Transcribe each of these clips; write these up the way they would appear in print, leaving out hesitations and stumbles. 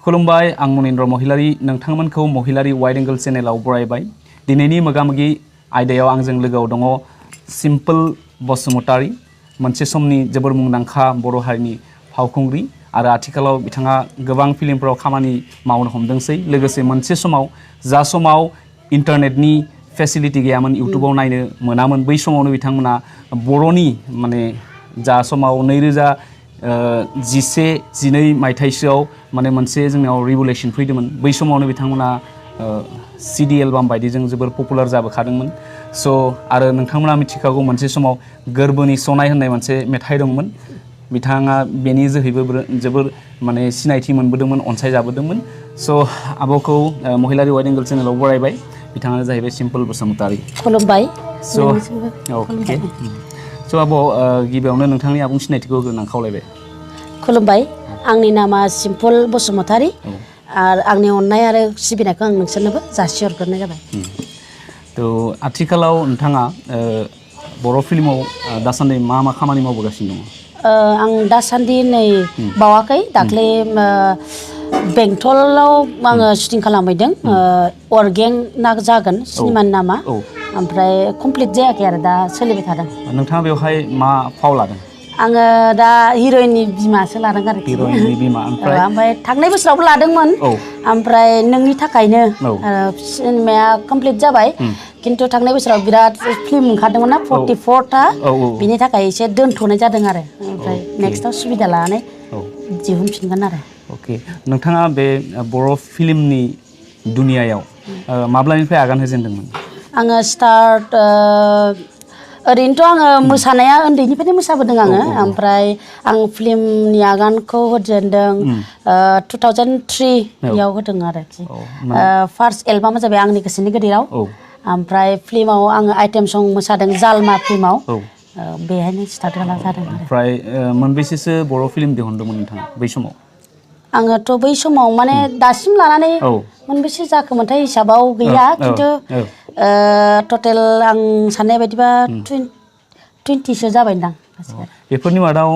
खुलुमबाय आं मनिन्द्र महिलारि नोंथांमोनखौ महिलारि wide angle चेनेलाव बरायबाय दिनैनि मोगामोगि आयदायाव आंजों लोगोआव दङ सिम्पोल बसुमतारी मोनसे समनि जोबोर मुंदांखा बर' हारिनि फावखुंग्रि आरो आथिखालाव बिथाङा गोबां फिल्मफोराव खामानि मावनो हमदोंसै लोगोसे मोनसे समाव जा समाव इन्टारनेटनि फेसिलिटि गैयामोन इउट्युबाव नायनो मोनामोन बै समावनो बिथांमोना बर'नि माने जा समाव 2011-12 मायथाइसोआव माने मोनसे जोंनाव रिभुलेसन फैदोंमोन बै समावनो बिथांमोना CD एलबाम बायदिजों जोबोर पपुलार जाबोखादोंमोन स' आरो नोंथांमोना मिथिखागौ मोनसे समाव गोरबोनि सनाय होननाय मोनसे मेथाइ दंमोन बिथाङा बेनि जोहैबो जोबोर माने सिनायथि मोनबोदोंमोन अनसायजाबोदोंमन स' आब'खौ महिलारि वाइड एंगल चेनेलाव बरायबाय बिथाङानो जाहैबाय सिम्पोल बसुमतारी खुलुमबाय स' अके स' आब' गिबियावनो नोंथांनि आबुं सिनायथिखौ होग्रोना खावलायबाय खुलुमबाय आंनि नामा सिम्पोल बसुमतारी आरो आंनि अननाय आरो सिबिनायखौ आं नोंसोरनोबो जासिहरग्रोनाय जाबाय थ' आथिखालाव नोंथाङा बर' फिल्माव दासान्दि मा खामानि मावबोगासिनो दङ आं दासान्दि नै बावाखै दाख्लै बेंटलाव आङो शुटिं खालामहैदों अरगें ना जागोन सिनेमानि नामा ओमफ्राय कमप्लिट जायाखै आरो दा सोलिबाय थादों नोंथाङा बेवहाय मा फाव लादों आङो दा हिर'इननि बिमासो लादों आरो हिर'इननि बिमा ओमफ्राय थांनाय बोसोरावबो लादोंमोन ओमफ्राय नोंनि थाखायनो सिनेमाया कमप्लिट जाबाय किन्तु थांनाय बोसोराव बिराद फिल्म ओंखारदोंमोन ना 44टा बिनि थाखाय एसे दोनथ'नाय जादों आरो ओमफ्राय नेक्स्टआव सुबिदा लानानै दिहुनफिनगोन आरो अके नोंथाङा बे बर' फिल्मनि दुनियायाव माब्लानिफ्राय आगान होजेनदोंमोन आङो स्टार्ट ओरैनोथ' आङो मोसानाया उन्दैनिफ्रायनो मोसाबोदों आङो ओमफ्राय आं फिल्मनि आगानखौ होजेनदों 2003 होदों आरोखि फार्स्ट एलबामा जाबाय आंनि गोसोनि गोदैयाव ओमफ्राय फिल्माव आङो आइटेम सं मोसादों जालमा फिल्माव बेहायनो स्टार्ट जादों ओमफ्राय मोनबेसेसो बर' फिल्म दिहुनदोंमोन नोंथाङा बै समाव आङोथ' बै समाव माने दासिम लानानै मोनबेसे जाखोमोनथाय हिसाबाव गैया किन्तु टटेल आं साननाय बायदिबा 20सो जाबायदां बेफोरनि मादाव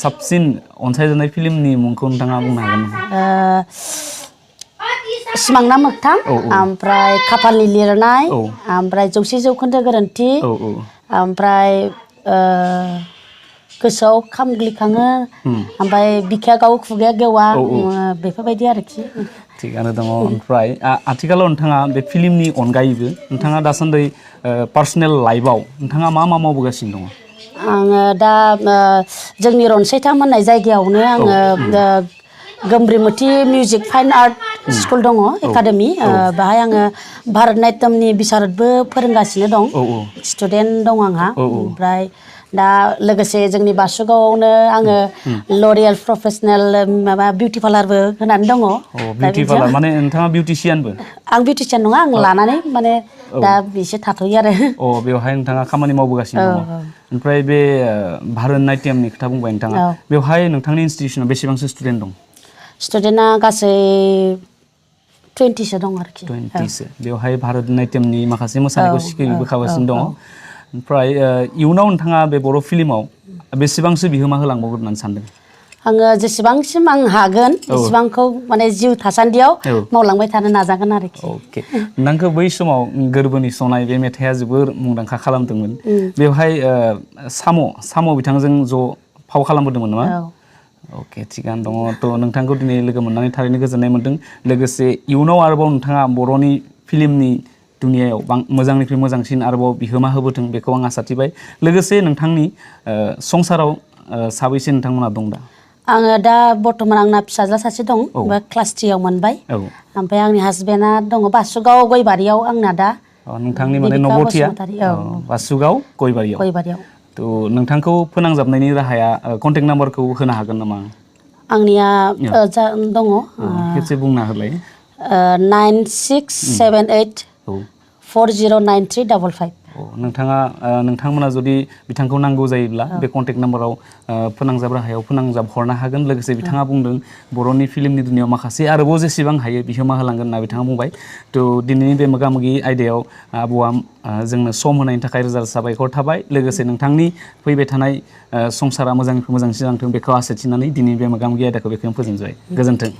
साबसिन अनसायजानाय फिल्मनि मुंखौ नोंथाङा बुंनो हागोन नामा सिमां ना मोगथां ओमफ्राय खाफालनि लिरनाय ओमफ्राय 100 जौखोन्दो गोरोन्थि ओमफ्राय गोसोआव खामग्लिखाङो ओमफ्राय बिखाया गावो खुगाया गेवा बेफोरबायदि आरोखि थिगानो दङ ओमफ्राय आथिखालाव नोंथाङा बे फिल्मनि अनगायैबो नोंथाङा दासान्दि पार्सनेल लाइफआव नोंथाङा मा मावबोगासिनो दङ आङो दा जोंनि रनसायथाम होननाय जायगायावनो आङो गोमब्रिमोथि मिउजिक फाइन आर्ट स्कुल दङ एकाडेमि बेहाय आङो भारतनाट्यमनि बिसारदबो फोरोंगासिनो दं स्टुडेन्ट दं आंहा ओमफ्राय दा लोगोसे जोंनि बासुगावआवनो आङो लरियेल प्रफेसनेल माबा बिउटि पार्लारबो होनानै दङ बिउटि पार्लार माने नोंथाङा बिउटिशियानबो आं बिउटिशियान नङा आं लानानै माने दा एसे थाथ'यो आरो बेवहाय नोंथाङा खामानि मावबोगासिनो दङ ओमफ्राय बे भारतनाट्यमनि खोथा बुंबाय नोंथाङा बेवहाय नोंथांनि इनस्टिटिउसनाव बेसेबांसो स्टुडेन्ट दं स्टुडेन्टआ गासै 20सो दं आरोखि 20सो बेवहाय भारतनाट्यमनि माखासे मोसानायखौ सिखायबोखागासिनो दङ ओमफ्राय इयुनाव नोंथाङा बे बर' फिल्माव बेसेबांसो बिहोमा होलांबावगोन होननानै सानदों आङो जेसेबांसिम आं हागोन एसेबांखौ माने जिउ थासान्दियाव मावलांबाय थानो नाजागोन आरोखि अके नोंखौ बै समाव गोरबोनि सनाय बे मेथाइआ जोबोर मुंदांखा खालामदोंमोन बेवहाय साम' बिथांजों ज' फाव खालामबोदोंमोन नामा अके थिगानो दङ थ' नोंथांखौ दिनै लोगो मोननानै थारैनो गोजोननाय मोन्दों लोगोसे इयुनाव आरोबाव नोंथाङा बर'नि फिल्मनि दुनियायाव मोजांनिख्रुइ मोजांसिन आरोबाव बिहोमा होबोथों बेखौ आं आसा थिबाय लोगोसे नोंथांनि संसाराव साबैसे नोंथांमोना दं दा आङो दा बर्तमान आंना फिसाज्ला सासे दं क्लास 3 आव मोनबाय ओमफ्राय आंनि हासबेन्डआ दङ बासुगाव गयबारियाव आंना दा नोंथांनि माने नबथिया बासुगाव गयबारियाव थ' नोंथांखौ फोनांजाबनायनि राहाया कन्टेक्ट नाम्बारखौ होनो हागोन नामा आंनिया दङ खेबसे बुंना होलाय 9678409355 नोंथांमोना जुदि बिथांखौ नांगौ जायोब्ला बे कन्टेक्ट नाम्बाराव फोनांजाब राहायाव फोनांजाब हरनो हागोन लोगोसे बिथाङा बुंदों बर'नि फिल्मनि दुनियाव माखासे आरोबाव जेसेबां हायो बिहोमा होलांगोन होनना बिथाङा बुंबाय थ' दिनैनि बे मोगामोगि आयदायाव आब'आ जोंनो सम होनायनि थाखाय रोजा रोजा साबायखर थाबाय लोगोसे नोंथांनि फैबाय थानाय संसारा मोजांनिफ्राय मोजांसिन जाथों बेखौ आसा थिनानै दिनैनि बे मोगामोगि आयदाखौ बेखौनो फोजोबबाय गोजोन्थों